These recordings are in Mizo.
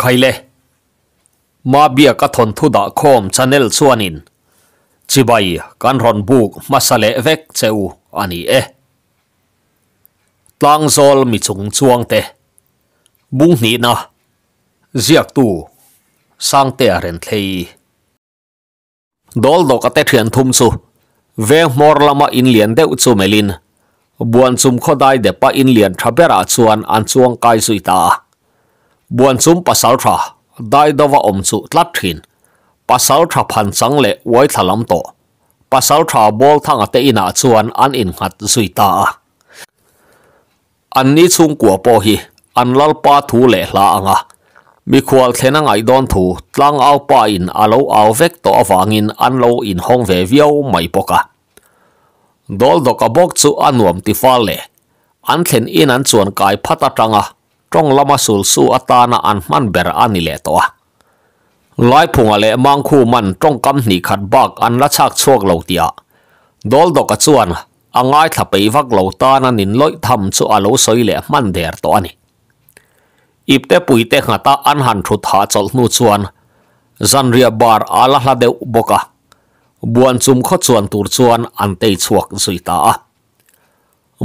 Khaile. Mabiaka thawnthu dah khawm channel chuanin chibai kan rawn buk hmasa leh vek che u a ni e. Tlangzawl mi chung chuang te bung hnihna ziaktu Sangtea Renthlei. Dawl dawka te thian thum chu veng hmawr lama in lian deuh chu melhin buan chum khaw dai depa in lian tha berah chuan an chuang kai zui ta a. Buan chum pasal tha dai dova awm chu tlat thin. Pasal tha phan chang leh uai thla lam tawh pasal tha bawl thanga te inah chuan an innghat zui ta a. An ni chhungkua pawh hi an lalpa thu leh hla anga mikhual thlen a ngaih dawn thu tlangau pa in a lo au vek tawh avangin an lo inhawng ve viau mai bawk a. Dawldawka bawk chu a nuam ti fal leh an thlen in an chuan kai phat atanga tawng lama sulsu atana an hman ber a ni leh tawh a. Laiphunga leh Mangkhuman tawngkam hnih khat bak an la chhak chhuak lo tihah Dawldawka chuan a ngaithla peih vak lo tana nin lawih tham chu a lo sawi leh hman der tawh a ni. Ipte puite nghata an han thut hahchawlh hnu chuan zanriah bar a la hla deuh bawk a, buan chum khaw chuan tur chuan an tei chhuak zui ta a.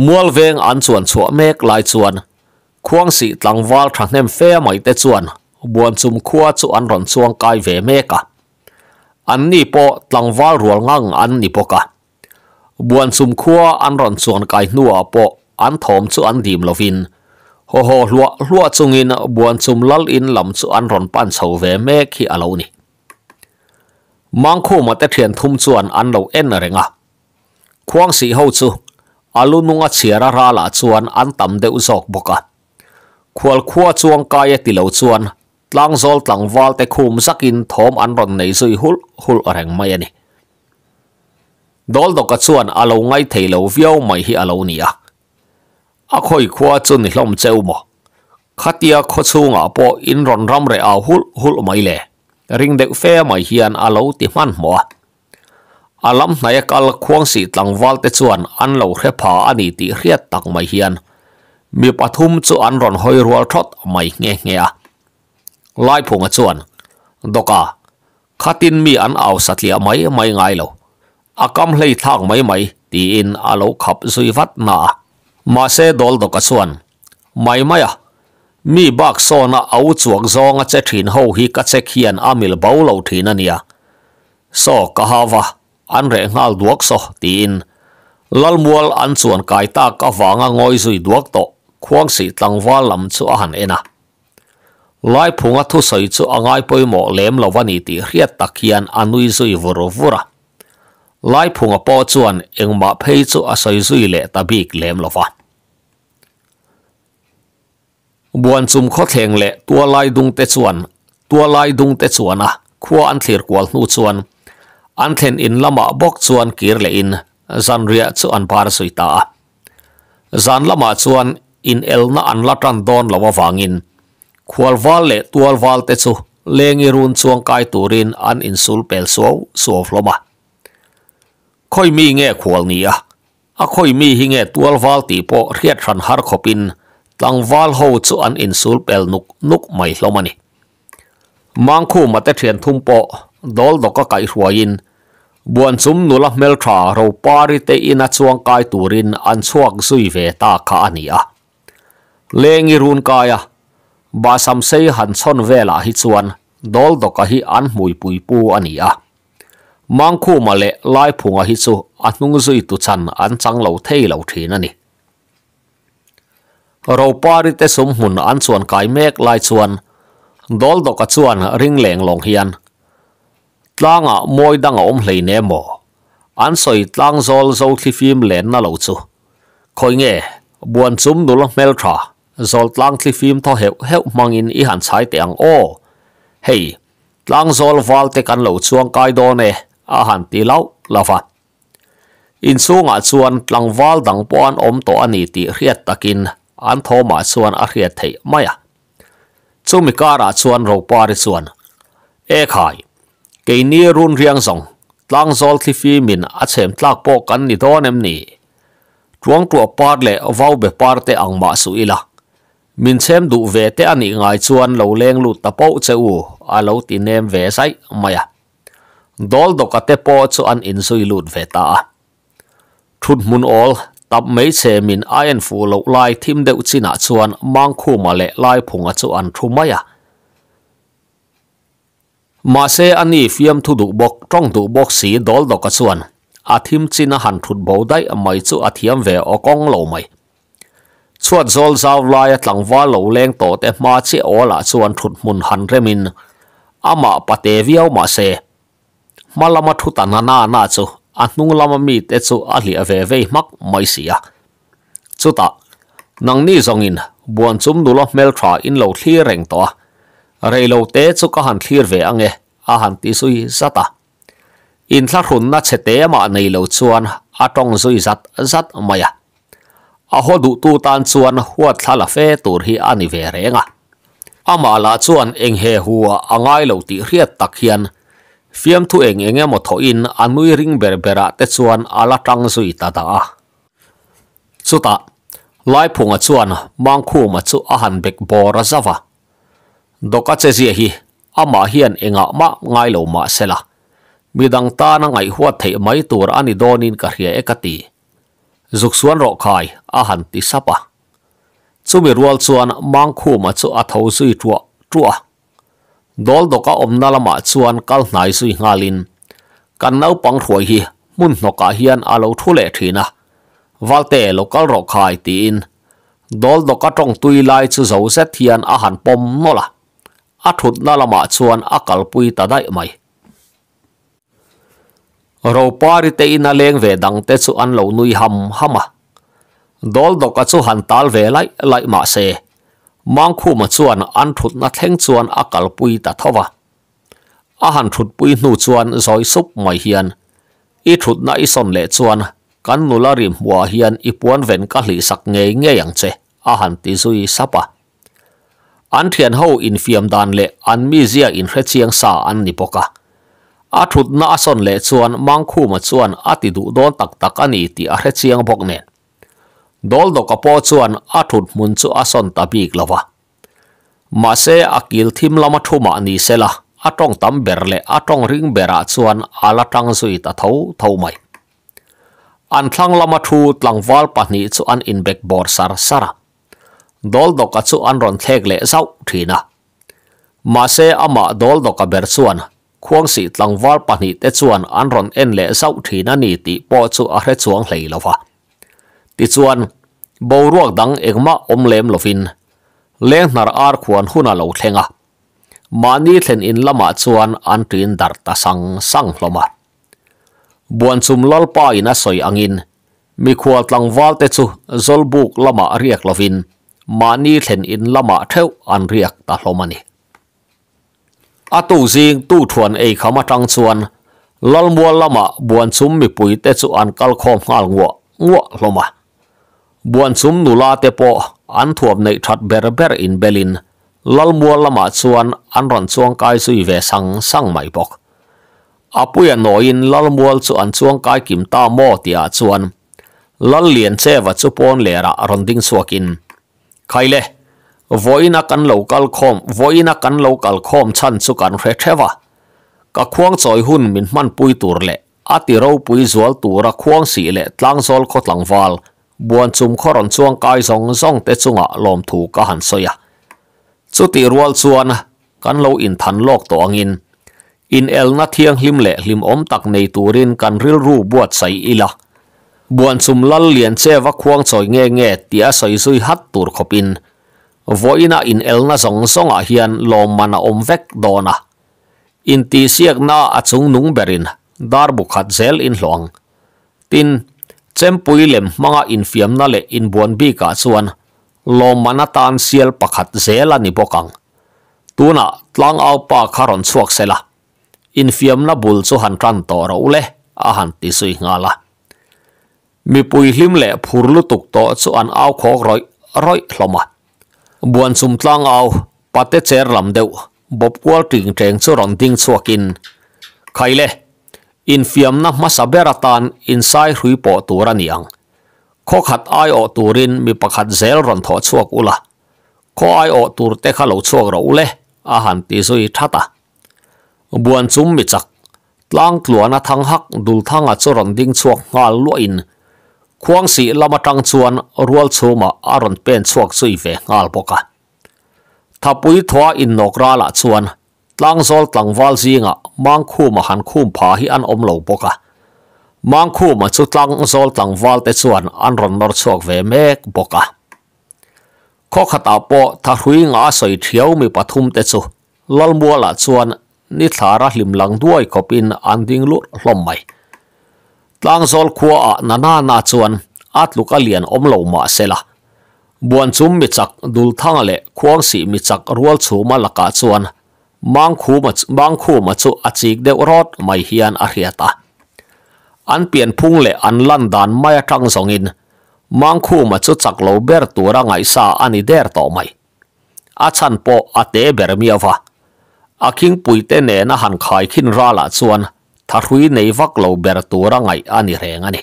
Mual veng an chuan chhuah mek lai chuan Khuangsih tlangval thahnem fe mai te chuan buan chum khua chu an rawn chuang kai ve mek a. An ni pawh tlangval rual ngang an ni bawk a. Buan chum khua an rawn chuan kai hnuah pawh an thawm chu an dim lovin haw haw hluah hluah chungin buan chum lal in lam chu an rawn pan chho ve mek hi a lo ni. Mangkhuma te thian thum chuan an lo en reng a. Khuangsih ho chu a lu nunga chhiar a ralah chuan an tam deuh zawk bawk a. Khual khua chuang kai a ti lo chuan tlangzawl tlangval te khum zakin thawm an rawn nei zui hulh hulh reng mai a ni. Dawldawka chuan a lo ngai thei lo viau mai hi a lo ni a. A khawi khua chu ni hlawm cheu maw? Khatia khaw chhungah pawh in rawn ram reh au hulh hulh mai le? Ring deuh fe mai hian a lo ti hmanhmawh a. A lam hnaia kal khuangsih tlangval te chuan an lo hre pha a ni tih hriat tak mai hian mi pathum chu an rawn hawi rual thawt mai nghe nghe a. Laiphunga chuan, Dawka, khatin mi an au satliah mai mai ngai lo. A kam hlei thlak mai mai, tiin a lo khap zui vat na a. Mahse Dawl Dawka chuan, Mai mai a, mi bak sawna au chuak zawnga che thin ho hi ka check hian a mil bo lo thin a nia. Saw ka hau va, an reh nghal duak saw, tiin Lalmual an chuan kai tak avanga ngawi zui duak tawh Khuangsih tlangval lam chu a han en a. Laiphunga thusawi chu a ngai pawimawh lem lo a ni tih hriat tak hian a nui zui vur vur a. Laiphunga pawh chuan engmah phei chu a sawi zui leh ta bik lem lo va. Buanchum khawthleng leh Tualai dungte chuan Tualai dungte chuana khua an thlir kual hnu chuan an thlen in lamah bawk chuan kir lehin zanriah chu an bar zui ta a. Zan lamah chuan inelna an la tan dawn lo avangin khualval leh tualval te chu lengi run chuang kai turin an insul pel suau suau hlawm a. Khawi mi nge khual ni a? A khawi mi hi nge tualval tih pawh hriat hran har khawpin tlangval ho chu an insul pel nuk nuk mai hlawm a ni. Mangkhuma te thian thum pawh dawl dawka kaihhruaiin Buanchum nula hmeltha Ropari te ina chuang kai turin an chhuak zui ve ta kha a ni a. Lengi run kaia Bahsamsei han chhawn velah hi chuan dawl dawka hi an hmuipui pu a ni a. Mangkhuma leh Laiphunga hi chu a hnung zui tu chan an chang lo thei lo thin a ni. Ropari te sum hmun an chuan kai mek lai chuan dawl dawka chuan ring leng lawng hian Tlangah mawi dang a awm hlei ne maw? An sawi tlang zawl zo thlifim lenna lo chu. Khawi nge, buan chum nula hmel tha, zawl tlang thlifim thaw heuh heuh hmangin i han chhai teh ang aw. Hei, tlang zawl val te kan lo chuang kai dawn e, a han ti lauh lauh va. Inchhungah chuan tlangval dang pawh an awm tawh a ni tih hriat takin an thawmah chuan a hriat theih mai a. Chumi karah chuan Ropari chuan, E khai, keini run riang zawng, tlangzawl thlifimin a chhem tlak pawh kan ni dawn em ni? Tuangtuah par leh vaube par te ang mah suh ila. Min chhem duh ve te a nih ngai chuan lo leng lut ta poh che u, a lo ti nem ve zaih mai a. Dawldawka te pawh chu an inzui lut ve ta a. Thut hmun awl tap mai che min a en fuh loh lai thim deuh chinah chuan Mangkhuma leh Laiphunga chu an thu mai a. Mahse a ni fiamthu duh bawk, tawng duh bawk si Dawldawka chuan a thim chin a han thut bo daih mai chu a thiam ve aw kawng lo mai. Chhuat zawl zau laia tlangval lo leng tawh te hma chiah awlah chuan thut hmun han remin amah pate viau mahse hma lama thu ta na na na chu a hnung lama mite chu a hliah ve vei hmak mai si a. Chutah, nangni zawngin buan chum nula hmeltha in lo thlir reng tawh a, reilo te chu ka han thlir ve ange a han ti zui zat a. Inthlahrunna chhe te mah nei lo chuan a tawng zui zat zat mai a. A haw duhtu tan chuan huat thla la fe tur hi a ni ve reng a. Amah lah chuan eng he hu ah a ngai lo tih hriat tak hian fiamthu eng eng emaw thawhin a nui ring ber berah te chuan a la tang zui ta dah a. Chutah, Laiphunga chuan Mangkhuma chu a han bek bawr a zauh a. Dawka che zia hi amah hian engah mah ngai lo mah sela, midang tana ngaihhuat theih mai tur a ni dawnin ka hria e ka ti. Zuk suan rawh khai a han ti sap a. Chumi rual chuan Mangkhuma chu a tho zui ṭuah ṭuah a. Dawldawka awmna lamah chuan kal hnai zui nghalin kan naupang hruai hi hmun hnawkah hian a lo thu leh ṭhin a, Valte lo kal rawh khai tiin Dawldawka tawng tui lai chu zo zet hian a han pawm nawlh a, a thutna lamah chuan a kalpui ta daih mai. Ropari te ina leng ve dang te chu an lo nui ham ham a. Dawldawka chu han tal ve laih laih mah se, Mangkhuma chuan an thutna thleng chuan a kalpui ta tho va. A han thutpui hnu chuan zawi sup mai hian, I thutna i sawn leh chuan kan nula rim hmuhah hian i puan ven ka hlihsak ngei ngei ang che, a han ti zui sap a. An thianho infiam dan leh an mizia inhrechiang sa an ni bawk a. A thutna a sawn leh chuan Mangkhuma chuan a ti duh dawn tak tak a ni tih a hrechiang bawk nen. Dawldawka pawh chuan a thut hmun chu a sawn ta bik lo va. Mahse a kil thim lama thu mah ni sela a tawng tam ber leh a tawng ring berah chuan a la tang zui ta tho tho mai. An thlang lama thu tlangval pahnih chu an inbek bawr sar sar a. Dawldawka chu an rawn thlek leh zauh thin a. Mahse amah Dawldawka ber chuan Khuangsih tlangval pahnihte chuan an rawn en leh zauh thin a ni tih pawh chu a hre chuang hlei lo va. Tichuan, boruak dang engmah awm lem lovin Lenghnar ar khuan hun a lo thleng a. Mahni thlen in lamah chuan an ṭin darh ta sang sang hlawm a. Buanchum Lalpa in a sawi angin Mikhual tlangvalte chu Zawlbuk lamah riak lovin mahni thlen in lamah theuh an riak ta hlawm a ni. A tu zing tu thuan ei kham atang chuan Lalmual lamah Buanchum mipuite chu an kal khawm nghal nguah nguah hlawm a. Buanchum nula te pawh an thuam neih that ber ber inbelin Lalmual lamah chuan an rawn chuangkai zui ve sang sang mai bawk. Apuia nawiin Lalmual chu an chuangkai kim ta maw tihah chuan Lalliancheva chu pawn lerah rawn ding chhuakin, Khaile, vawiina kan lo kal khawm, vawiina kan lo kal khawm chhan chu kan hre theuh a. Ka khuangchawi hun min hmanpui tur leh a ti ropui zual tura khuangsih leh tlangzawl khaw tlangval Buanchum khaw rawn chuangkai zawng zawng te chungah lawmthu ka han sawi a. Chutih rual chuan Kan lo inthan lawk tawh angin, inelna thianghlim leh hlimawm tak nei turin kan rilru buatsaih ila. Buanchum Lal Liancheva khuang chawi nge nge tih a sawi zui hat tur khawpin, vawiina inelna zawng zawngah hian lawmman a awm vek dawn a. Intihsiakna a chungnung berin dar bu khat zel inhlawh ang. Tin, chempui lem hmanga infiamna leh inbuan bikah chuan lawmman atan sial pakhat zel a ni bawk ang. Tunah tlangau pa kha rawn chhuak se la, infiamna bul chu han tan tawh ro le, a han ti zui nghal a. Mipui hlim leh phur lutuk tawh chu an au khawk rawih rawih hlawm a. Buanchum tlangau pate cher lam deuh bawp kual ting teng chu rawn ding chhuakin, Khaile, infiamna hmasa ber atan insai hrui pawh tur a ni ang. Khaw khat aiawh turin mi pakhat zel rawn thawh chhuak ula. Khaw aiawh tur te kha lo chhuak rawh u le, a han ti zui that a. Buan chum mi chak, tlang tluana thang hak Dulthanga chu rawn ding chhuak nghal luahin Khuangsih lam atang chuan rual chhumah a rawn pen chhuak zui ve nghal bawk a. Thapui thua innawk ralah chuan Tlangzawl tlangval zingah Mangkhuma han khum pha hi an awm lo bawk a. Mangkhuma chu Tlangzawl tlangval te chuan an rawn nawr chhuak ve mek bawk a. Khaw khatah pawh thahrui nga a sawi thiau mi pathum te chu Lalmualah chuan ni thlara hlim lang duai khawpin an ding lurh hlawm mai. Tlangzawl khuaah Nanana chuan a tluk a lian awm lo mah sela, Buanchum mi chak Dulthanga leh Khuangsih mi chak Rualchhuma lakah chuan Mangkhuma Mangkhuma chu a chik deuh rawt mai hian a hriat a. An pianphung leh an lan dan mai atang zawngin Mangkhuma chu chak lo ber tura ngaihsa a ni der tawh mai. A chhan pawh a te ber miau va. A khingpuite nena han khaikhin ralah chuan thahrui nei vak lo ber tura ngaih a ni reng a ni.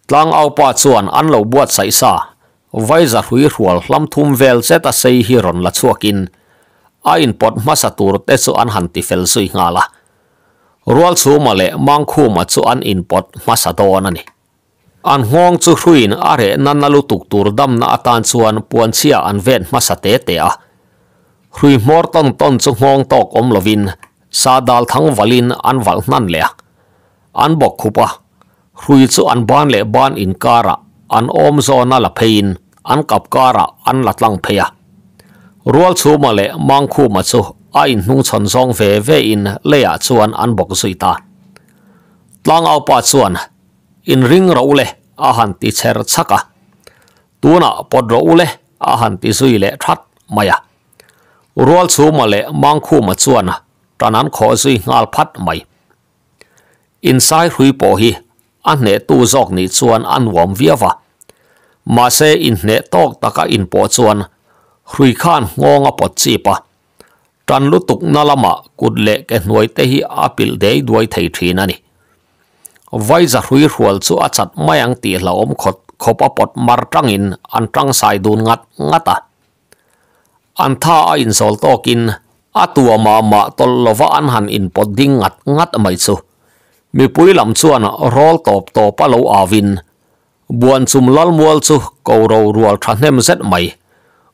Tlangaupa chuan an lo buatsaih sa, Vaiza hrui hrual hlam thum vel zet a sei hi rawn la chhuakin a inpawt hmasa tur te chu an han ti fel zui nghal a. Rualchhuma leh Mangkhuma chu an inpawt hmasa dawn a ni. An nghawng chu hruiin a rehna na lutuk tur damna atan chuan puanchhia an ven hmasa te te a. Hrui hmawr tawn tawn chu nghawng tawk awm lovin sa dal thang valin an valh hnan leh a. An bawk khup a, hrui chu an ban leh ban inkarah an awm zawna la pheiin an kap karah an la tlang phei a. Rualchhuma leh Mangkhuma chu a inhnungchhawn zawng ve ve in leiah chuan an bawk zui ta. Tlangaupa chuan Inring rawh u le a han ti chher chhak a, tunah pawt rawh u le a han ti zui leh that mai a. Rualchhuma leh Mangkhuma chuan tan an khawh zui nghal phat mai. Insai hrui pawh hi a hnehtu zawk nih chuan a nuam viau va, mahse inhneh tawk taka inpawh chuan hrui khan nghawng a pawt chip a, tan lutuk na lamah kut leh ke hnuai te hi a pilh dei duai thei thin a ni. Vaiza hrui hrual chu a chat mai ang tih hlauhawm khawt khawp a pawt mar tangin an tang sai dun ngat ngat a. An tha a inzawl tawkin a tua mah mah tawlh lova an han inpawt ding ngat ngat mai chu mipui lam chuan rawl tawp tawp a lo auin Buanchum Lalmual chu ko ro rual thahnem zet mai,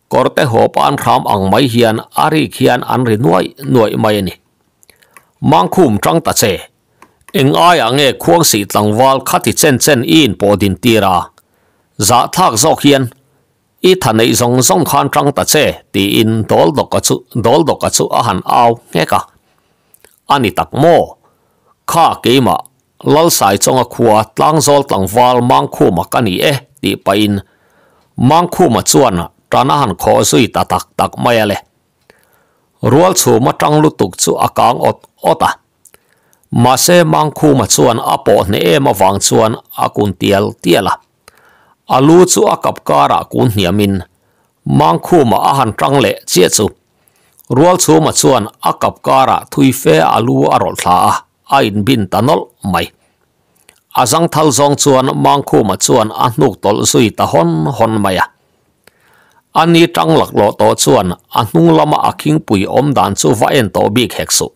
kawrte hawp an hram ang mai hian a rik hian an ri nuaih nuaih mai a ni. Mangkhum tang ta che, eng aiah nge Khuangsih tlangval khati chen chen i inpawh din tir a? Zahthlak zawk hian I tha neih zawng zawng khan tang ta che, tiin Dawldawka chu Dawldawka chu a han au nghek a. A ni tak maw? Kha keimah, Lalsai chawnga khua Tlangzawl tlangval Mangkhuma ka ni e, tih pahin Mangkhuma chuan tan a han khawh zui ta tak tak mai a le. Rualchhuma tang lutuk chu a kang awt awt a. Mahse Mangkhuma chuan a pawh hneh em avang chuan a kun tial tial a. A lu chu a kap karah kun hniamin Mangkhuma a han tang leh chiah chu Rualchhuma chuan a kap karah thui fe a lu a rawlh thla a, a inbin ta nawlh mai. A zangthal zawng chuan Mangkhuma chuan a hnuk tawlh zui ta hawn hawn mai a. A ni tang laklawh tawh chuan a hnung lama a khingpui awm dan chu va en tawh bik hek suh.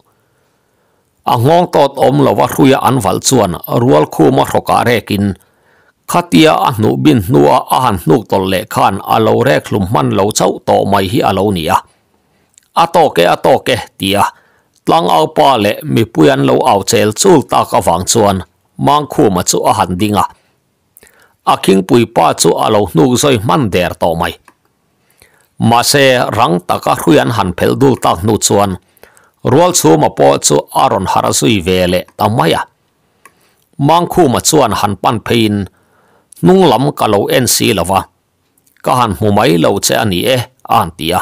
A nghawng tawt awm lova hruia an valh chuan Rualkhuma hrawkah rekin khatia a hnuh bin hnua a han hnuk tawlh leh khan a lo rek hlum hman lo chauh tawh mai hi a lo ni a. A tawk e, a tawk e, tia Tlangaupa leh mipui an lo au chel chul tak avang chuan Mangkhuma chu a han ding a. A khingpui pa chu a lo hnuk zawi hman der tawh mai. Mahse, rang taka hrui an han phelh dul tak hnu chuan Rualchhuma pawh chu a rawn harh zui ve leh ta mai a. Mangkhuma chuan han pan pheiin, Hnung lam ka lo en si lo va, ka han hmu mai lo che a ni e, a han ti a.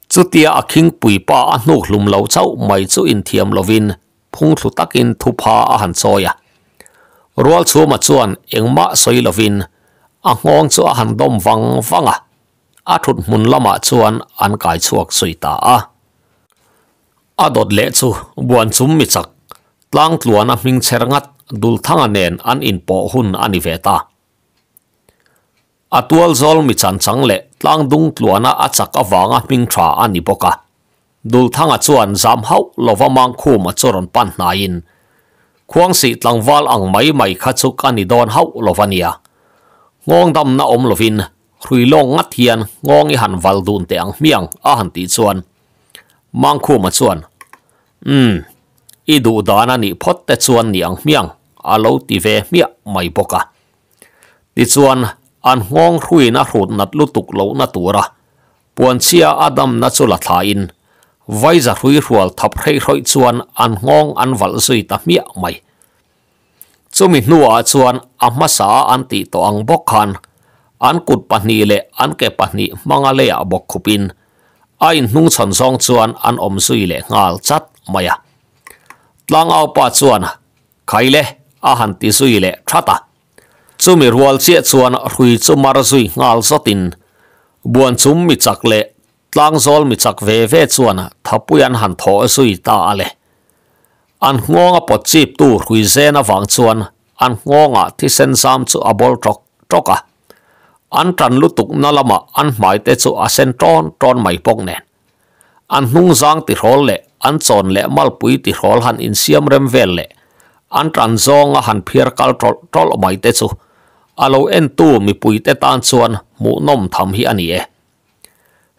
Chutia a khingpui pa a hnuk hlum lo chauh mai chu inthiam lovin Phungthlu takin thupha a han chawi a. Rualchhuma chuan engmah sawi lovin a nghawng chu a han dawm vang vang a, a thut hmun lamah chuan an kai chhuak zui ta a. A dawt leh chu Buanchum mi chak Tlangtluana hming chher ngat Dulthanga nen an inpawh hun a ni ve ta. A tual zawl mi chan chang leh tlang dung tluana a chak avanga hming tha a ni bawk a. Dulthanga chuan zam hauh lova Mangkhuma chu rawn pan hnaiin, Khuangsih tlangval ang mai mai kha chu ka ni dawn hauh lova nia. Nghawng damna awm lovin hrui lawng ngat hian nghawng i han val dun teh ang hmiang a han tih chuan Mangkhuma chuan, Umm, i duh dan a nih phawt te chuan ni ang hmiang a lo ti ve hmiah mai bawk a. Tichuan, an nghawng hruiin a hrut nat lutuk lohna tura puanchhia a damna chu la thlain, vaiza hrui hrual thap hreihrawih chuan an nghawng an valh zui ta hmiah mai. Chumi hnuah chuan a hmasa a an tih tawh ang bawk khan an kut pahnih leh an ke pahnih hmanga leiah bawk khupin a inhnungchhawn zawng chuan an awm zui leh nghal chat mai a. Tlangaupa chuan Khaile a han ti zui leh that a. Chumi rual chiah chuan hrui chu mar zui nghal zawtin Buanchum mi chak leh Tlangzawl mi chak ve ve chuan thapui an han thawh zui ta a le. An nghawng a pawt chip tu hrui zen avang chuan an nghawngah thisen zam chu a bawl tawk tawk a. An tan lutuk na lamah an hmai te chu a sen tawn tawn mai bawk nen. An hnungzang tihrawl leh an chawn leh malpui tihrawl han insiam rem vel leh an tan zawnga han phiar kal tawlh tawlh mai te chu a lo entu mipuite tan chuan hmuhnawm tham hi a ni e.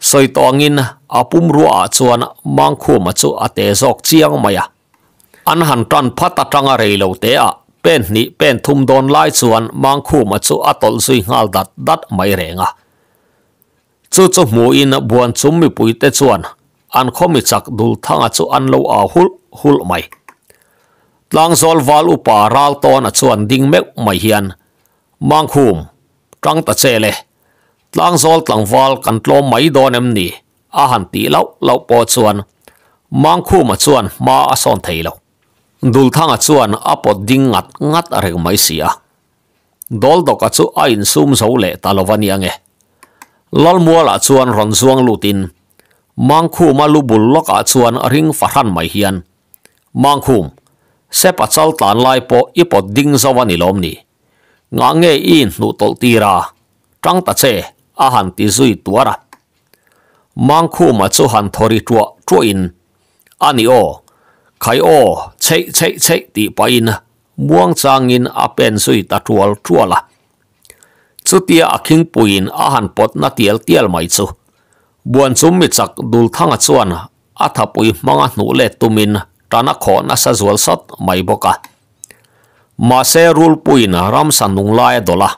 Sawi tawh angin a pumruaah chuan Mangkhuma chu a te zawk chiang mai a. An han tan phat atanga rei lo te ah pen hnih pen thum dawn lai chuan Mangkhuma chu a tawlh zui nghal dat dat mai reng a. Chu chu hmuhin Buanchum mipuite chuan an khawmi chak Dulthanga chu an lo au hulh hulh mai. Tlangzawl val upa Raltawna chuan ding meuh mai hian, Mangkhum, tang ta che le. Tlangzawl tlangval kan tlawm mai dawn em ni? a han tih lauh lauh pawh chuan Mangkhuma chuan hma a sawn thei lo. Dulthanga chuan a pawt ding ngat ngat reng mai si a. Dawldawka chu a insum zo leh ta lo a nia nge. Lalmualah chuan rawn zuang lutin Mangkhuma lu bul lawkah chuan ring fahran mai hian, Mangkhum, Sepa chal tlan lai pawh i pawt ding zo a ni lawm ni? Ngah nge i inhnuh tawlh tir a? Tang ta che, a han ti zui tuar a. Mangkhuma chu han thaw ri tuah tuahin, A ni aw, khai aw, chheih chheih chheih tih pahin muang changin a pen zui ta tual tual a. Chutia a khingpuiin a han pawtna tial tial mai chu Buanchum mi chak Dulthanga chuan a thapui hmanga hnuh let tumin tan a khawh nasa zual sawt mai bawk a. Mahse rulpuiin ramsa nung lai a dawlh a,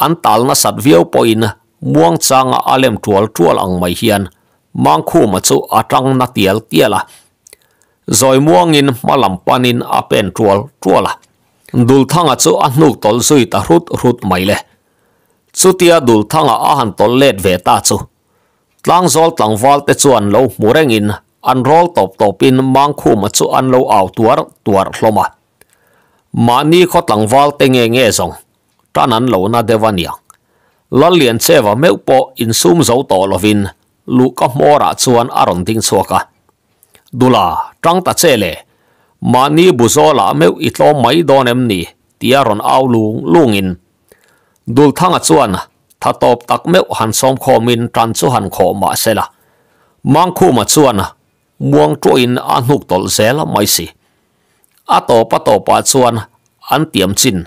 an tal nasat viau pawhin muang changa a lem tual tual ang mai hian Mangkhuma chu a tang na tial tial a. Zawi muangin hma lam panin a pen tual tual a. Dulthanga chu a hnuk tawlh zui ta hrut hrut mai le. Chutia Dulthanga a han tawlh let ve ta chu Tlangzawl tlangval te chuan lo hmu rengin an rawl tawp tawpin Mangkhuma chu an lo au tuar tuar hlawm a. Mahni khaw tlangval te nge nge zawng tan an lo na deuh a niang. Lalliancheva meuh pawh insum zo tawh lovin luhka hmawrah chuan a rawn ding chhuak a. Dula, tang ta che le, mahni buzawlah meuh i tlawm mai dawn em ni? tia rawn au lung lungin Dulthanga chuan tha tawp tak meuh han sawm khawmin tan chu han khawh mah se la, Mangkhuma chuan muang tuahin a hnuk tawlh zel mai si. A tawp a tawpah chuan an tiam chin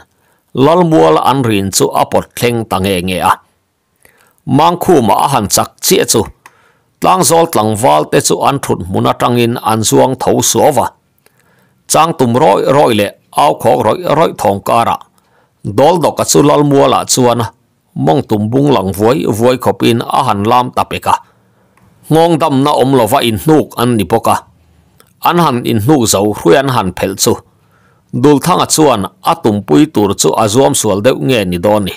Lalmual an rin chu a pawt thleng ta nge nge a. Mangkhuma a han chak chiah chu Tlangzawl tlangval te chu an thut hmun atangin an zuang tho suau va. Chang tum rawih rawih leh au khawk rawih rawih thawng karah Dawldawka chu Lalmualah chuan mawng tum bung lang vuai vuai khawpin a han lam ta pek a. Nghawng damna awm lova inhnuk an ni bawk a. An han inhnuk zo hrui an han phelh chu Dulthanga chuan a tumpui tur chu a zuam sual deuh nge ni dawn ni.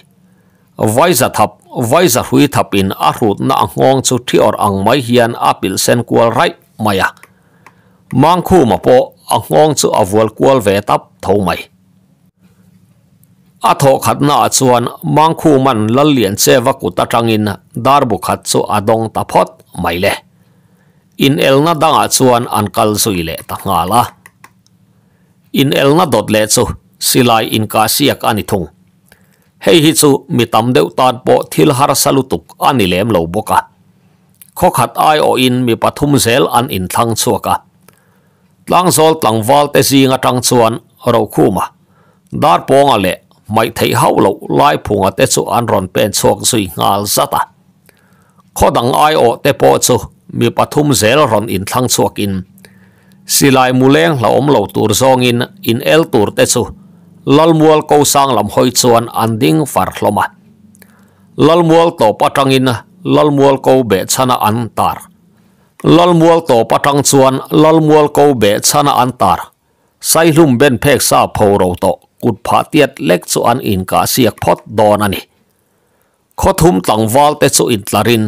Vaiza thap, vaiza hrui thapin a hrutna a nghawng chu thi awrh ang mai hian a pilh sen kual raih mai a. Mangkhuma pawh a nghawng chu a vual kual ve tap tho mai. A thawh khatnaah chuan Mangkhuman Lalliancheva kut atangin dar bu khat chu a dawng ta phawt mai le. Inelna dangah chuan an kal zui leh ta nghal a. Inelna dawt leh chu silai inkahsiak a ni thung. Hei hi chu mi tam deuh tan pawh thil harsa lutuk a ni lem lo bawk a. Khaw khat aiawhin mi pathum zel an inthlang chhuak a. Tlangzawl tlangval te zing atang chuan Rokhuma, Darpawnga leh hmaih theih hauh loh Laiphunga te chu an rawn pen chhuak zui nghal zat a. Khaw dang aiawh te pawh chu mi pathum zel rawn inthlang chhuakin silai muleng hlauhawm lo tur zawngin in el tur te chu Lalmual Kosang lam hawi chuan an ding far hlawm a. Lalmual tawp atangin Lalmual ko behchhana an tar. Lalmual tawp atang chuan Lalmual ko behchhana an tar. Saihlum ben phek sa pho ro tawh kut phah tiat lek chu an inkah siak phawt dawn a ni. Khawthum tlangval te chu intlarin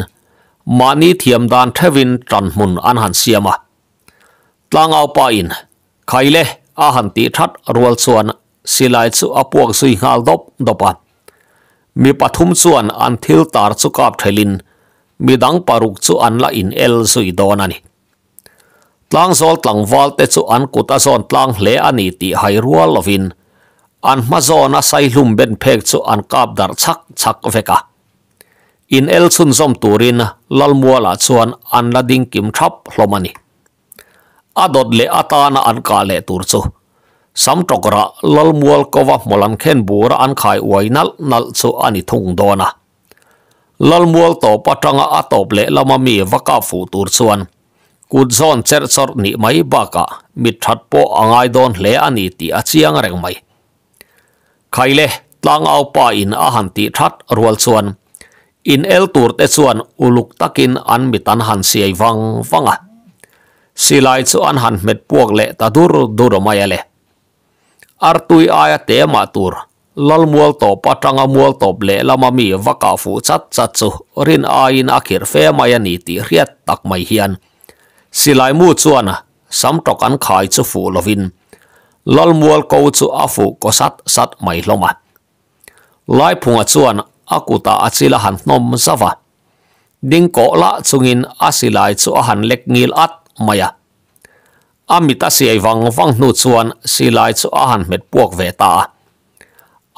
mahni thiam dan theuhin tanhmun an han siam a. Tlangau pa in Khaile a han tih that rual chuan silai chu a puak zui nghal dawp dawp a. Mi pathum chuan an thil tar chu kap thelin midang paruk chu an la in el zui dawn a ni. Tlangzawl tlangval te chu an kut a zawn tlang hle a ni tih hai rual lovin an hma zawna saihlum ben phek chu an kap darh chak chak vek a. In el chhunzawm turin Lalmualah chuan an la ding kim thap hlawm a ni. A dawt leh atana an kah leh tur chu Samtawkra Lalmual kova hmawlan khen bura an khai uai nalh nalh chu a ni thung dawn a. Lalmual tawp atanga a tawp leh lama mi va kap fuh tur chuan kut zawn cherh chawrh nih mai bakah mit that pawh a ngai dawn hle a ni tih a chiang reng mai. Khaile tlangau pa in a han tih that rual chuan in el tur te chuan uluk takin an mit an han siai vang vang a. Silai chu an han hmet puak leh ta dur dur mai a le. Artui aia te mah tur Lalmual tawp atanga mual tawp lehlama mi va kah fuh chat chat chu rin aiin a khirh fe mai a ni tih hriat tak mai hian silai mu chuan sam tawk an khai chu fuh lovin Lalmual ko chu a fuh kaw sat sat mai hlawm a. Laiphunga chuan a kutah a chil a han hnawm zauh a, ding kawh lah chungin a silai chu a han lek ngil at mai a. A mit a siai vang vang hnu chuan silai chu a han hmet puak ve ta a.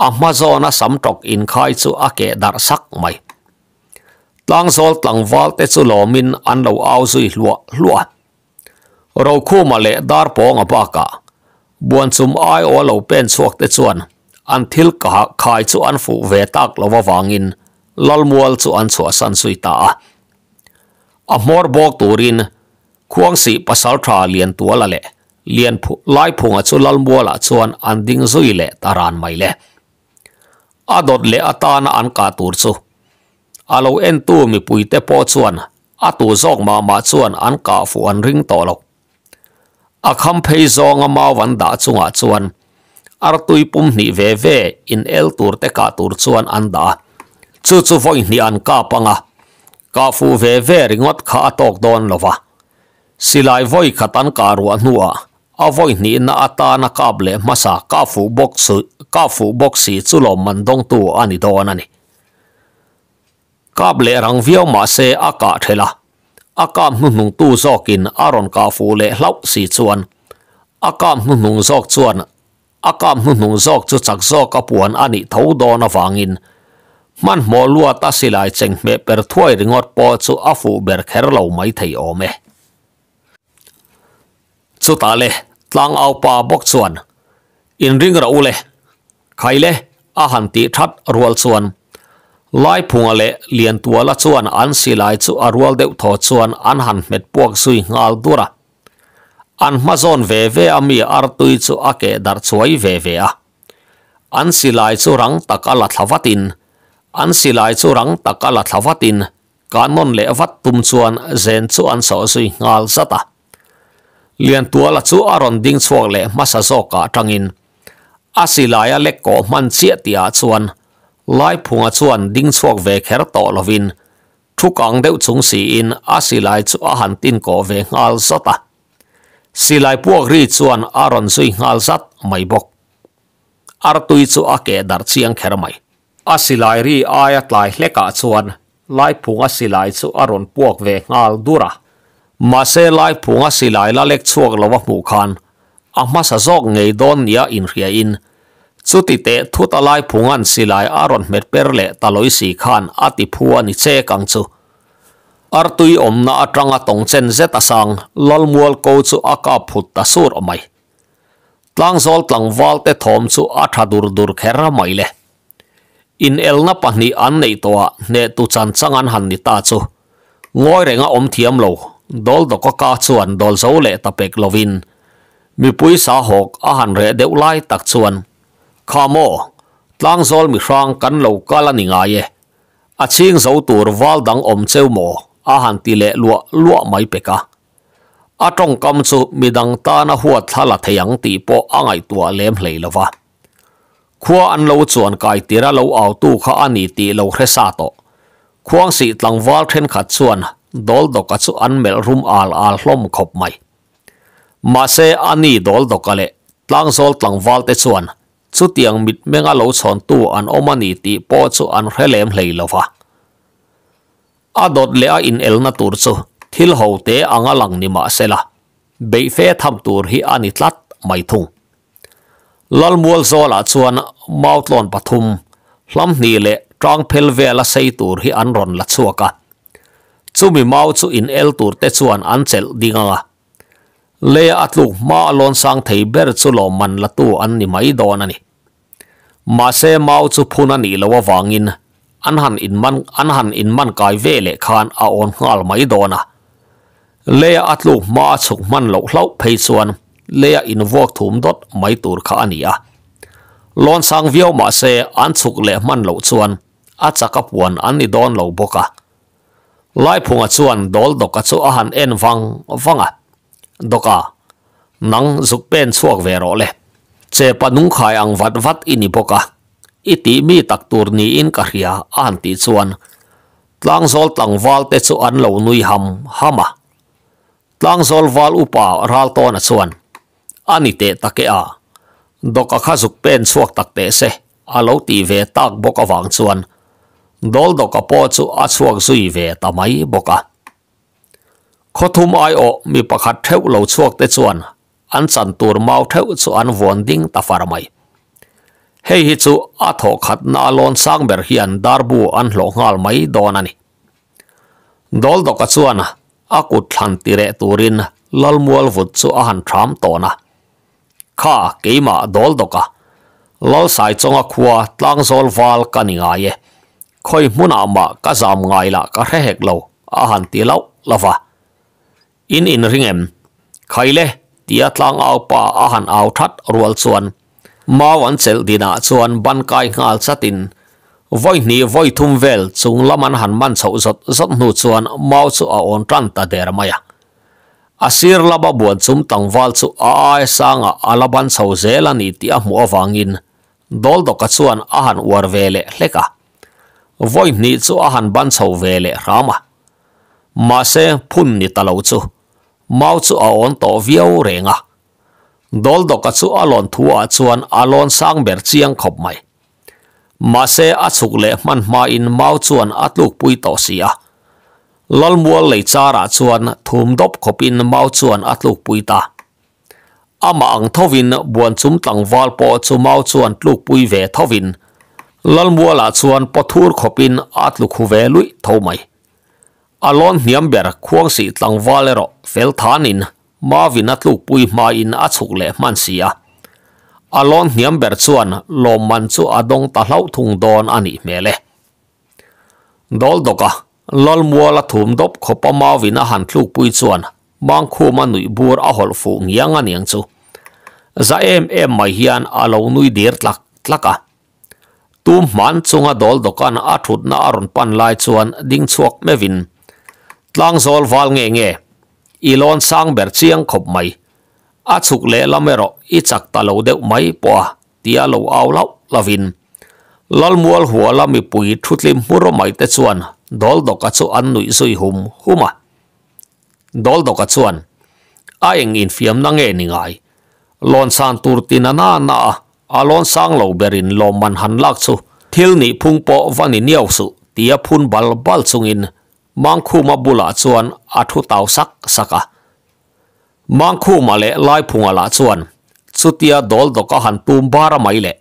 A hma zawna sam tawk inkhai chu a keh darh sak mai. Tlangzawl tlangval te chu lawmin an lo au zui hluah hluah a. Rokhuma leh Darpawnga bakah Buanchum aiawh a lo pen chhuak te chuan an thil khai chu an fuh ve tak lo avangin Lalmual chu an chhuahsan zui ta a. A hmawr bawk turin Khuangsih pasaltha Liantuala leh Lian Laiphunga chu Lalmualah chuan an ding zui leh ta ran mai le. A dawt leh atana an kah tur chu a lo entu mipuite pawh chuan a tu zawk mah mah chuan an kah fuh an ring tawh lo. A kham phei zawnga mau an dah chungah chuan artui pum hnih ve ve in el tur te kah tur chuan an dah a. Chu chu vawi hnih an kap ang a, kah fuh ve ve ringawt kha a tawk dawn lo va. Silai vawi khat an kah ruah hnuah a vawi hnihna atana kap leh hmasa kah fuh bawk kah fuh bawk si chu lawmman dawngtu a ni dawn a ni. Kap leh rang viau mah se a kah thelh a, a kap hnuhnungtu zawkin a rawn kah fuh leh hlauh si chuan a kap hnuhnung zawk chuan a kap hnuhnung zawk chu chak zawk a puan a nih tho dawn avangin hmanhmawh luat a silai chenghmeh per thuai ringawt pawh chu a fuh ber kher lo mai thei awm e. Chutah le tlangau pa bawk chuan inring rawh u le, khai le a han tih that rual chuan Laiphunga leh Liantuala chuan an silai chu a rual deuh thaw chuan an han hmet puak zui nghal dur a. An hma zawn ve ve a mi artui chu a keh darh chuai ve ve a. An silai chu rang tak a la thla vatin an silai chu rang tak a la thla vatin Ka nawn leh vat tum chuan zen chu an sawh zui nghal zat a. Liantuala chu a rawn ding chhuak leh hmasa zawkah tangin a silai a lek kawh hman chiah tihah chuan Laiphunga chuan ding chhuak ve kher tawh lovin thu kang deuh chung siin a silai chu a han tin kawh ve nghal zawt a. Silai puak ri chuan a rawn zui nghal zat mai bawk. Artui chu a keh darh chiang kher mai. A silai ri aia tlai hlekah chuan Laiphunga silai chu a rawn puak ve nghal dur a. Mahse Laiphunga silai la lek chhuak lo a hmuh khan a hmasa zawk ngei dawn nia inhriain Chuti teh thut a Laiphunga'n silai a rawn hmet per leh ta lawi si khan a ti phu a ni chek ang chu. Artui awmna atanga tawng chen zet a sang Lalmual ko chu a kap phut ta sur mai. Tlangzawl tlangval te thawm chu a tha dur dur kher mai le. Inelna pahnih an neih tawhah hnehtu chan chang an han ni ta chu. Ngawi renga awm thiam lo, Dawldawka ka chuan dawl zo leh ta pek lovin mipui sa hawk a han reh deuh lai tak chuan, Kha maw, Tlangzawl mihrang kan lo kal a ni ngai e, a chhing zo tur val dang awm cheu maw? a han ti leh luah luah mai pek a. A tawngkam chu midang tana huat thla la thei ang tih pawh a ngaihtuah lem hlei lo va. Khua an lo chuan kai tira lo autu kha a ni tih lo hre sa tawh. Khuangsih tlangval thenkhat chuan Dawldawka chu an melh rum al al hlawm khawp mai. Mahse a ni Dawldawka leh Tlangzawl tlangval te chuan chutiang mitmenga lo chhawntu an awm a ni tih pawh chu an hre lem hlei lo va. A dawt leh a inelna tur chu thil ho te anga lang ni mah sela, beih fe tham tur hi a ni tlat mai thung. Lalmual zawlah chuan mautlawn pathum, hlam hnih leh tang phel vela sei tur hi an rawn la chhuak a. Chumi mau chu inel tur te chuan an chelh ding ang a. Leia a tluk hma a lawn sang thei ber chu lawmman latu an ni mai dawn a ni. Mahse mau chu phun a nih loh avangin an han inman an han inman kai ve leh khan a awn nghal mai dawn a. Leia a tluk hma a chhuk hman loh hlauh phei chuan leia invuak thum dawt mai tur kha a ni a. Lawn sang viau mahse an chhuk leh hman loh chuan a chak a puan an ni dawn lo bawk a. Laiphunga chuan dawl Dawka chu a han en vang vang a, Dawka, nang zuk pen chhuak ve rawh le. Chepa nungkhai ang vat vat i ni bawk a, i tih mi tak tur niin ka hria a han tih chuan Tlangzawl tlangval te chu an lo nui ham ham a. Tlangzawl val upa Raltawna chuan, A ni teh tak e a, Dawka kha zuk pen chhuak tak teh se a lo tih ve tak bawk avang chuan Dawldawka pawh chu a chhuak zui ve ta mai bawk a. Khawthum aiawh mi pakhat theuh lo chhuak te chuan an chan tur mau theuh chu an vuan ding ta far mai. Hei hi chu a thawh khatna a lawn sang ber hian darbu an hlawh nghal mai dawn a ni. Dawldawka chuan a kut thlan tireh turin Lalmual vut chu a han thram tawn a. Kha keimah Dawldawka, Lalsai chawnga khua Tlangzawl val ka ni ngai e. Khawi hmunah mah ka zam ngai lah ka hre hek lo a han ti lauh lauh va. In inring em? Khaile tia tlangau pa a han au that rual chuan mau an chelh dinah chuan ban kai nghal chatin vawi hnih vawi thum vel chung lam an han man chhoh zawt zawt hnu chuan mau chu a awn tan ta der mai a. A sir lama buan chum tlangval chu a ai sangah a la ban chho zel a ni tih a hmuh avangin Dawldawka chuan a han uar ve leh hlek a. Vawi hnih chu a han ban chho ve leh hram a. Mahse phun ni ta lo chu mau chu a awn tawh viau reng a. Dawldawka chu a lawn thu ah chuan a lawn sang ber chiang khawp mai. Mahse a chhuk leh hman hmain mau chuan a tlukpui tawh si a. Lalmual lei charah chuan thum dawp khawpin mau chuan a tlukpui ta. Amah ang thovin buanchum tlangval pawh chu mau chuan tlukpui ve thovin Lalmualah chuan pawthur khawpin a tlu khu ve luih tho mai. A lawn hniam ber khuangsih tlangval erawh fel thanin Mavin a tlukpui hmain a chhuk leh hman si a. A lawn hniam ber chuan lawmman chu a dawng ta hlauh thung dawn a nih hmel e. Dawldawka Lalmuala thum dawp khawpa Mavin a han tlukpui chuan Mangkhuma nuih bur a hawlh fuh ngiang a niang chu. Za em em mai hian a lo nui dir tlak tlak a. Tum hman chunga Dawldawka'n a thutna a rawn pan lai chuan ding chhuak meuhin, Tlangzawl val nge nge? I lawn sang ber chiang khawp mai. A chhuk lehlam erawh i chak ta lo deuh mai pawh a, tia lo au lauh lovin Lalmual huala mipui thutlim hmur mai te chuan Dawldawka chu an nuih zui hum hum a. Dawldawka chuan, A eng infiamna nge ni ngai? Lawn san tur tin a na na a, a lawn sang lo berin lawmman han lak chu thil nih phung pawh va ni niau suh, tia phun bal bal chungin Mangkhuma bulah chuan a thu tau sak sak a. Mangkhuma leh Laiphunga lah chuan chutia Dawldawka han tum bar a mai leh.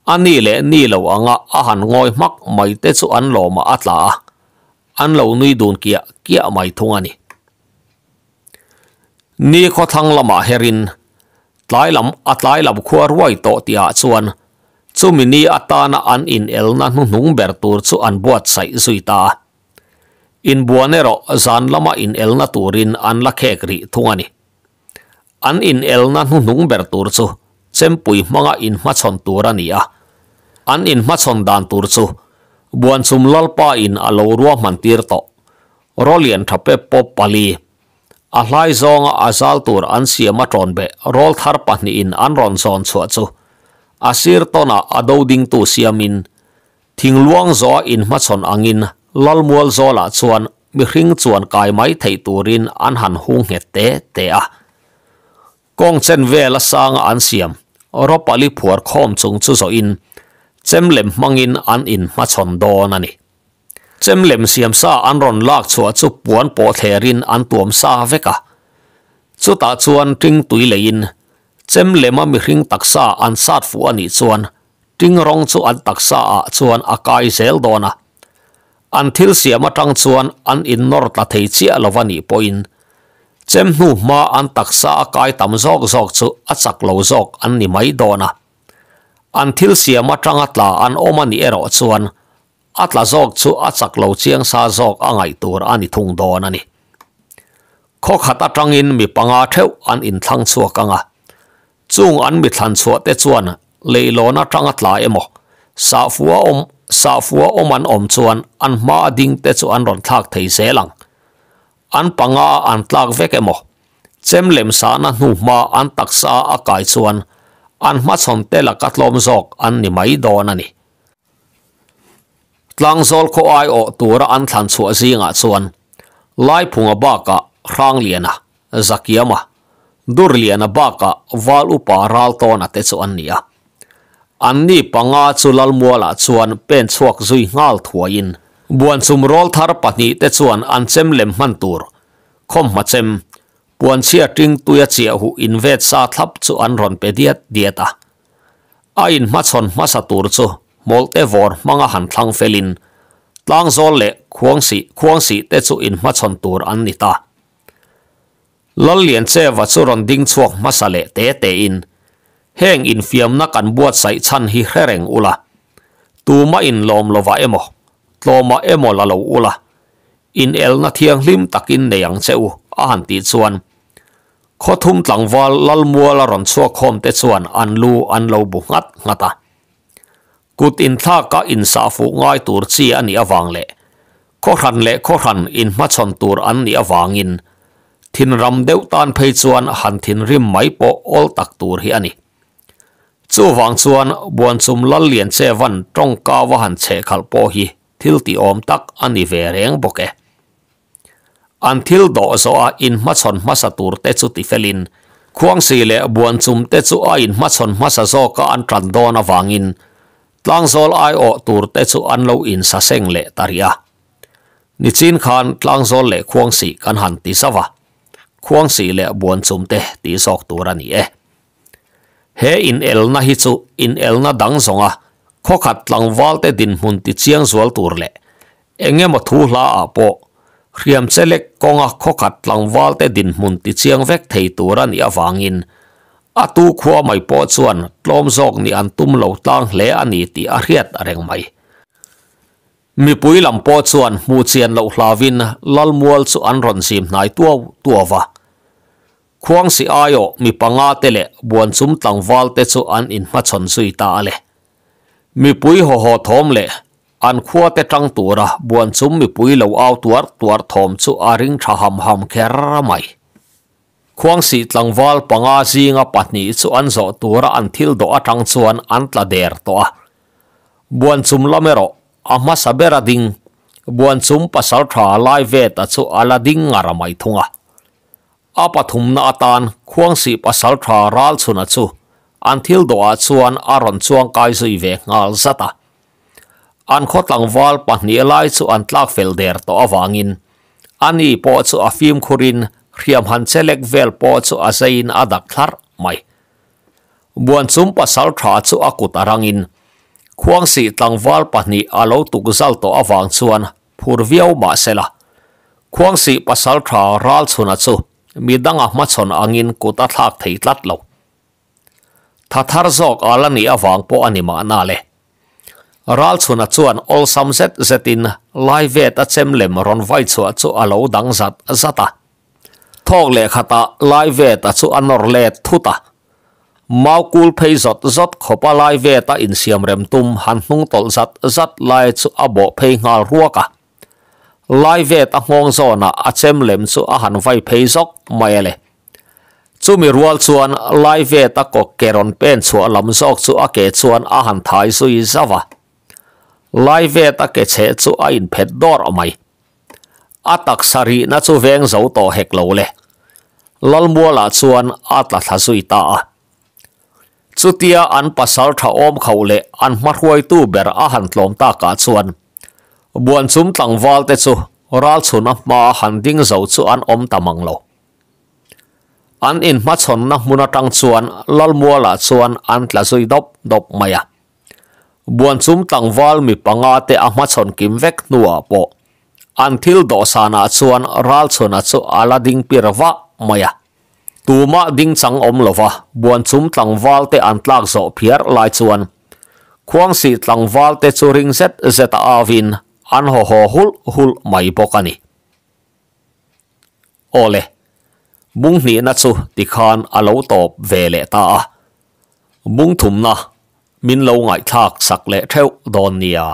A ni leh ni lo anga a han ngawi hmak mai te chu an lawmah a tla a, an lo nui dun kiah kiah mai thung a ni. Ni khawthlang lamah herin tlai lam a tlai lam khua ruai tawh tihah chuan chumi ni atana an inelna hnuhnung ber tur chu an buatsaih zui ta a. Inbuan erawh zan lama inelna turin an la khek rih thung a ni. An inelna hnuhnung ber tur chu chempui hmanga inhmachhawn tur a ni a. An inhmachhawn dan tur chu Buanchum Lalpa in a lo ruahman tir tawh. Rawlian tha pep pawp pali, a hlai zawnga a zal tur an siam a tawn beh rawl thar pahnihin an rawn zawn chhuah chu a sir tawnah a do dingtu siamin Thingluang zawha inhmachhawn angin Lalmual zawlah chuan mihring chuan kai mai theih turin an han hung nghet te te a. Kawng chen vela sanga an siam rawpali phuar khawm chung chu zawhin chem lem hmangin an inhmachhawn dawn a ni. Chem lem siam sa an rawn lak chhuah chu puan pawh thlerin an tuam sa vek a. Chutah chuan ṭing tui leiin chem lema mihring taksa an sat fuh a nih chuan Ting rawng chu an taksa ah chuan a kai zel dawn a, an thil siam atang chuan an innawr tla thei chiah lo a nih pawhin chem hnu hma an taksa a kai tam zawk zawk chu a chak lo zawk an ni mai dawn a. An thil siam atanga tla an awm a nih erawh chuan a tla zawk chu a chak lo chiang sa zawk a ngaih tur a ni thung dawn a ni. Khaw khat atangin mi panga theuh an inthlang chhuak ang a, Chung an mi thlan chhuah te chuan leihlawn atanga tla emaw, sahfua awm sahfua awm an awm chuan an hma a ding te chu an rawn thlak thei zel ang. An panga an tlak vek emaw, chem lem sahna hnu hma an taksa a kai chuan an hmachhawn te laka tlawm zawk an ni mai dawn a ni. Tlangzawl khaw aiawh tura an thlan chhuah zingah chuan Laiphunga bakah Hrangliana, Zakiama, Durliana bakah Val Upa Raltawna te chu an ni a. Anni panga chu Lalmualah chuan pen chhuak zui nghal thuaiin Buanchum rawlthar pahnihte chuan an chem lem hman tur khawmhma chem puanchhia ṭing tuia chiah huh invet sa thlap chu an rawn pe diat diat a. A inhmachhawn hmasa tur chu hmawlhte vawr hmanga han thlang felin Tlangzawl leh Khuangsih Khuangsih te chu inhmachhawn tur an ni ta. Lalliancheva chu rawn ding chhuak hmasa leh te tein, Heng infiamna kan buatsaih chhan hi hre reng ula, tuma inlawm lovah emaw, tlawmah emaw la lo ula, inelna thianghlim takin nei ang che u, a han tih chuan Khawthum tlangval Lalmuala rawn chhuak khawm te chuan an lu an lo bu nghat nghat a. Kut inthlaka insah fuh ngai tur chi a nih avang leh khawhran leh khawhran inhmachhawn tur an nih avangin thinram deuh tan phei chuan han thinrim mai pawh awl tak tur hi a ni. Chuvang chuan Buanchum Lallianchevan tawngka va han chhehkhalh pawh hi thil tihawm tak a ni ve reng bawk e. An thil dawh zawha inhmachhawn hmasa tur te chu tifelin, Khuangsi leh Buanchum te chu a inhmachhawn hmasa zawka an tan dawn avangin Tlangzawl aiawh tur te chu an lo insaseng leh ta rih a. Nichin khan Tlangzawl leh Khuangsi kan han ti zauh a, Khuangsi leh Buanchum te tih zawk tur a ni e. He inelna hi chu inelna dang zawnga khawkhat tlangvalte dinhmun tichiang zual tur leh Eng emaw thu hla ah pawh hriam chelek kawnga khawkhat tlangval te dinhmun tichiang vek thei tur a nih avangin a tu khua mai pawh chuan tlawm zawk nih an tum lo tlang hle a ni tih a hriat reng mai. Mipui lam pawh chuan hmuh chian loh hlauin Lalmual chu an rawn zim hnai tuau tuau va. Khuangsi aiawh mi panga te leh Buanchum tlangval te chu an inhmachhawn zui ta a le. Mipui hawhaw thawm leh an khua te tang tura Buanchum mipui lo au tuar tuar thawm chu a ring tha ham ham kher mai. Khuangsih tlangval panga zinga pahnih chu an zawh tura an thil dawh atang chuan an tla der tawh a. Buanchum lam erawh a hmasa ber a ding, Buanchum pasaltha lai veta chu a la ding ngar mai thung a. A pathumna atan Khuangsih pasaltha Ralchhuna chu an thil dawhah chuan a rawn chuang kai zui ve nghal zat a. An khaw tlangval pahnih lai chu an tlak fel der tawh avangin ani pawh chu a fimkhurin hriam han chelek vel pawh chu a zeiin a dak thlarh mai. Buanchum pasaltha chu a kut a rangin Khuangsih tlangval pahnih a lo tukzal tawh avang chuan phur viau mah sela, Khuangsih pasaltha Ralchhuna chu midanga hmachhawn angin kut a thlak thei tlat lo. Tha thar zawk a la nih avang pawh a ni mahna le. Ralchhuna chuan awlsam zet zetin Laivet a chem lem rawn vai chhuah chu a lo dang zat zat a. Thawk leh khatah Laiveta chu a nawr let thut a. Mau kul phei zawt zawt khawpa Laiveta insiam rem tum han hnung tawlh zat zat lai chu a bawh phei nghal ruak a. Laiveta nghawng zawnah a chem lem chu a han vai phei zawk mai a le. Chumi rual chuan Laiveta kawk ke rawn pen chhuah lam zawk chu a ke chuan a han thai zui zauh a. Laiveta ke chheh chu a inphet dawrh mai. A taksa rihna chu veng zo tawh hek lo le. Lalmualah chuan a tla thla zui ta a. Chutia an pasal tha awm kho leh an hmahruaitu ber a han tlawm takah chuan Buanchum tlangval te chu ralchhuna hma han ding zo chu an awm ta mang lo. An inhmachhawnna hmun atang chuan Lalmualah chuan an tla zui dawp dawp mai a. Buanchum tlangval mi panga te a hmachhawn kim vek hnuah pawh an thil dawhsanah chuan Ralchhuna chu a la ding pir vah mai a. Tumah ding chang awm lova Buanchum tlangval te an tlak zawh phiar lai chuan Khuangsih tlangval te chu ring zet zet a avin an haw haw hulh hulh mai bawk a ni. Awle, bung hnihna chu tikhan a lo tawp ve leh ta a. Bung thumna min lo ngaihthlak sak leh theuh dawn nia.